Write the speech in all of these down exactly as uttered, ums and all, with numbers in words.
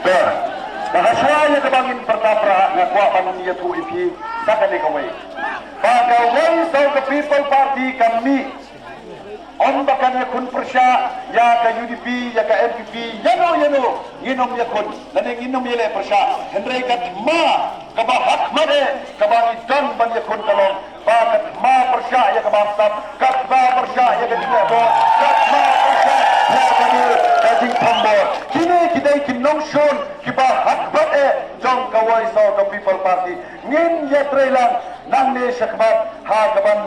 Ka hashwa ïa kaba ngin pyrta pra nga kwah ban ïathuh ïa phi sa kane kawei. Ba kawei sa ka People Party ka mih. Ym ba kan ïakhun pyrshah ïa ka U D P, ïa ka N P P, ïano ïano, ngin ym ïakhun, lane ngin ym ïaleh pyrshah. Hynrei ka thma kaba hakhmat eh kaba ngi don ban ïakhun ka long ba ka thma pyrshah ïa ka bamsap, ka thma pyrshah ïa ka jingleh bor, ka thma pyrshah ïa ka jing, ka jingtham bor. Kine ki dei ki nongshun kiba hakhmat eh jong kawei sa ka People Party. Ngin ïatreilang nangne shakhmat ha kaban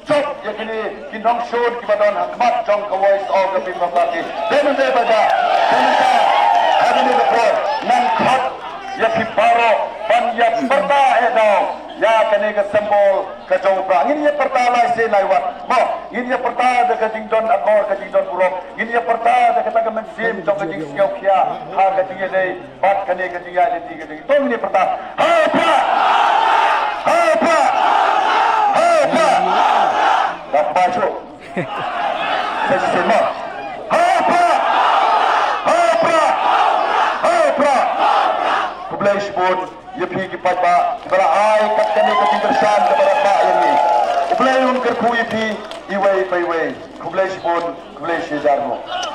jop ïa kine ki nongshun kiba don hakhmat jong ka Voice of the People Party. Te mynta ba ja, te mynta ha kane ka por ngan khot ïa phi baroh ban ïa pyrta eh daw ïa kane ka symbol ka jong u prah. Ngin ïa pyrta lai sien lai wat mo, ngin ïa pyrta da ka jingdon akor, ka jingdon burom, ngin ïa pyrta da kata ka mynsiem jong ka jingsngewkhia ha ka jingïadei bad kane ka jingïaid lynti ka jong ngi. To ngin ïa pyrta, ha u prah! Ha u prah! Ha u prah! Dap ba shu. Sa shisien mo. Ha u prah! Ha u prah! Ha u prah! Khublei shibun ïa phi ki paidbah kiba la ai kat kane ka jingkyrshan kaba la bah ïa ngi. U Blei un kyrkhu ïa phi iwei pa iwei. Khublei shibun, khublei shihajar nguh.